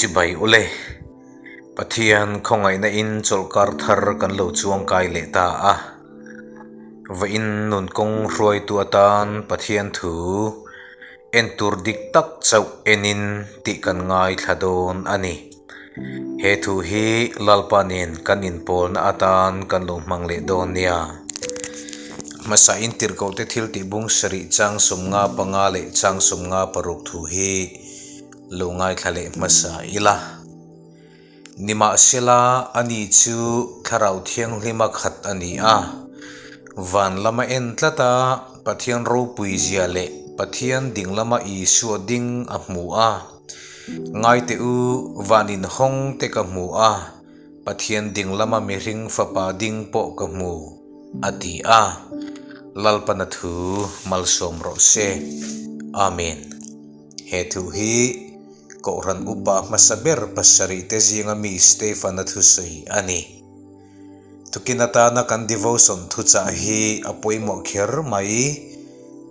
Chibai ule. Pathian khawngaihna in chawlhkar thar kan lo chuang kai leh ta a. Vawiin nun kawng hruaitu atan Pathian thu en tur dik tak chauh enin tih kan ngaithla dawn a ni. He thu hi Lalpa nen kan inpawlna atan kan lo hmang leh dawn nia. Hmasa in tirhkohte thil tih bung sarih chang 55 leh chang 56 thu hi lo ngaithla leh hmasa ila. Nimahsela, ani chu Thlarau Thianghlima khat a ni a. Van lama en tlat a, Pathian ropui zia leh Pathian ding lama Isua ding a hmu a. Ngaite u, van inhawng te ka hmu a, Pathian ding lama mihring Fapa ding pawh ka hmu, a ti a. Lalpana thu malsawm rawh se. Amen. He thu hi Kohhran Upa hmasa ber pasarih te zinga mi Stefan-a thusawi a ni. Tukin atana kan devotion thuchah hi a pawimawh kher mai.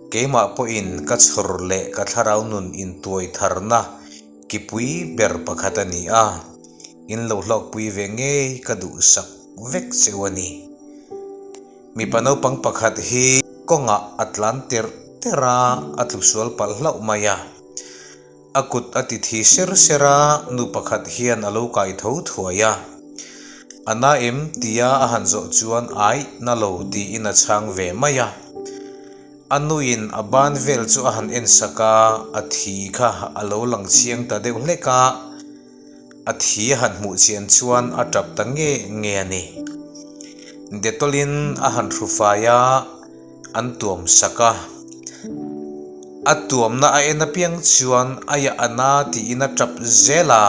Keimah pawhin ka chhawr leh ka thlarau nun intuai tharna kipui ber pakhat a ni a, in lo hlawkpui ve ngei ka duhsak vek cheu a ni. Mipa naupang pakhat hi kawngah a tlan terh terh a, a tlu sual palh hlauh mai a. A kut a ti thi ser ser a, nu pakhat hian a lo kai tho thuai a. A na em? tia a han zawh chuan aih na lo tiin a chhang ve mai a. A nuin a ban vel chu a han en sak a, a thi kha a lo lang chiang ta deuh hlek a. A thi a han hmuh chian chuan a tap ta nge nge a ni. Dettol-in a han hru fai a, an tuam sak a. A tuamna a en apiang chuan a yah a na tiin a tap zel a,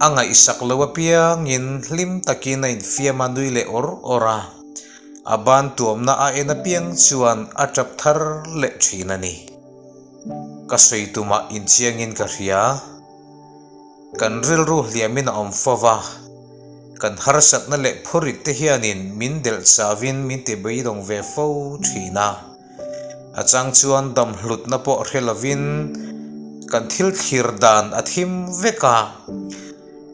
a ngaihsak lo apiangin hlim takin a infiam a nui leh awr awr a. A ban tuamna a en apiang chuan a tap thar leh thin a ni. Ka sawi tumah inchiangin ka hria. Kan rilru hliamin a awm fo va, kan harsatna leh phurit te hianin min delh chavin min ti beidawng ve fo thin a. A chang chuan dam hlutna pawh hre lovin kan thil thlir dan a thim vek a.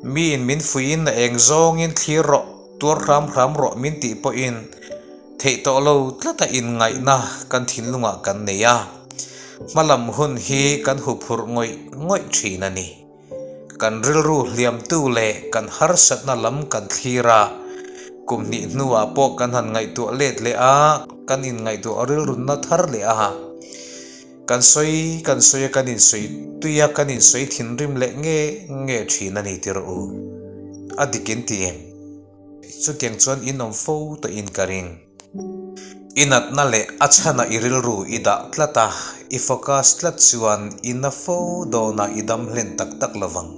Miin min fuihin a eng zawngin thlir rawh, tuar hram hram rawh min tih pawhin Theih tawh lo tlata inngaihna kan thinlungah kan nei a, hmalam hun hi kan huphurh ngawih ngawih thin a ni. Kan rilru hliamtu leh kan harsatna lam kan thlir a, kum hnih hnuah pawh kan han ngaihtuah let leh a, kan inngaihtuah rilrunna thar leh a. Kan sawi kan sawi a, kan insawi tui a, kan insawi thinrim leh nge nge thin a ni tirh u. A dik in ti em? Chutiang chuan in awm fo tawhin ka ring. I natna leh a chhana i rilru i dah tlat a, i focus tlat chuan i na fo dawnah i dam hlen tak tak lovang.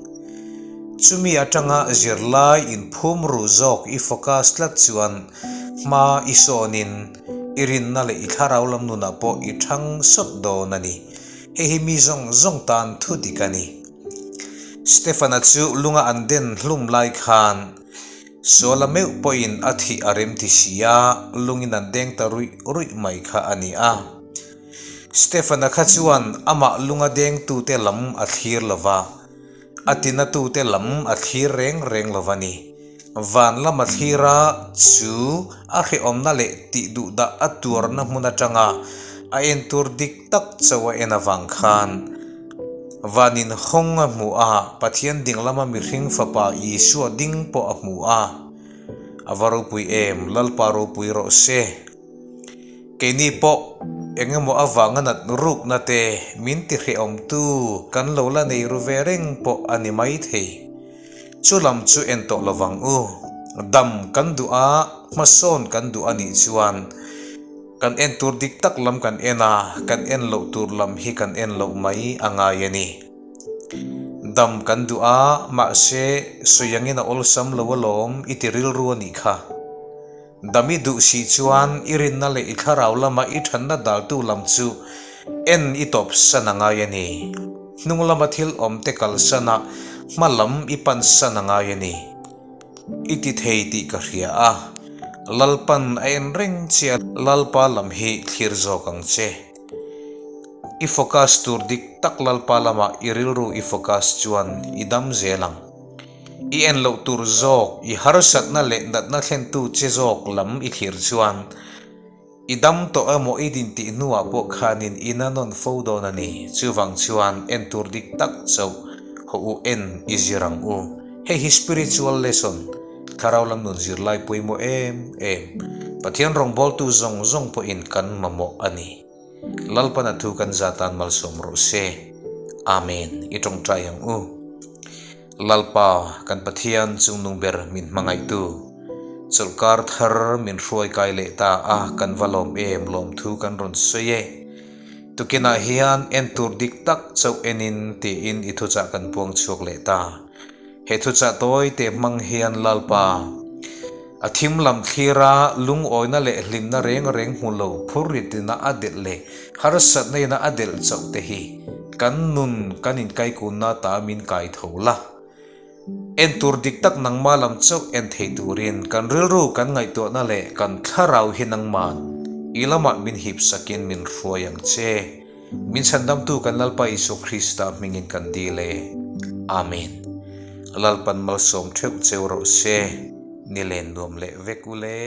Chumi atanga zirlai inphum ru zawk i focus tlat chuan hma i sawnin i rinna leh i thlarau lam nunah pawh i thang sawt dawn a ni. Hei hi mi zawng zawng tan thu dik a ni. Stefana chu lunga an den hlum lai khan Suala meuh pawhin a thih a rem ti si a, lungin an deng ta ruih ruih mai kha a ni a. Stefana kha chuan amah lunga dengtute lam a thlir lo va, a tinatute lam a thlir reng reng lo va ni. Van lama thlir a, chu a hrehawmna leh tih duhdah a tuarna hmun atanga a entur dik tak chauh a en avang khan van in hawng a hmu a, Pathian ding lama mihring fapa Isua ding pawh a hmu a. A va ropui em, Lalpa ropui rawh se. Keini pawh eng emaw avanga nat rukna te min ti hrehawmtu kan lo la nei ru ve reng pawh a ni mai thei. Chu lam chu en tawh lovang u. Dam kan duh a, hmasawn kan duh a nih chuan Kan en tur dik tak lam kan en a, kan en loh tur lam hi kan en loh mai a ngai a ni. Dam kan duh a, mahse sawi angin a awlsam lo alawm i ti rilru a nih kha. Dam i duh si chuan i rinna leh i thlarau lama i thanna daltu lam chu en i tawp san a ngai a ni. Hnung lama thil awm te kalsan a, hma lam i pan san a ngai a ni. I ti thei tih ka hria a, Lalpan a en reng che a, Lalpa lam hi thlir zawk ang che. I focus tur dik tak Lalpa lamah i rilru i focus chuan i dam zel ang. I en loh tur zawk, i harsatna leh natna thlentu che zawk lam i thlir chuan i dam tawh emaw i din tih hnuah pawh khanin i na nawn fo dawn a ni. Chuvang chuan en tur dik tak chauh hawh u en i zir ang u. Hei hi spiritual lesson, thlarau lam nun zirlai pawimawh em em, Pathian rawngbawltu zawng zawng pawhin kan mamawh a ni. Lalpan a thu kan za tan malsawm rawh se. Amen. I tawngtai ang u. Lalpa, kan Pathian chungnung ber min hmangaihtu, chawlhkar thar min hruai kai leh ta a, kan va lawm em lawmthu kan rawn sawi e. Tukinah hian en tur dik tak chauh enin tiin i thuchah kan puang chhuak leh ta. He thuchah tawi te hmang hian Lalpa, a thim lam thlira lungawina leh hlimna reng reng hmu lo phurritina a delh leh harsatna ina a delh chauh te hi kan nun kan inkaikunna ta min kai tho la. En tur dik tak nangma lam chauh en thei turin kan rilru kan ngaihtuahna leh kan thlarau hi nangman i lamah min hip sakin min hruai ang che. Min chhandamtu kan Lalpa Isua Krista hmingin kan dil e. Amen. Lalpan malsawm theuh cheu rawh se, ni len nuam leh vek u le.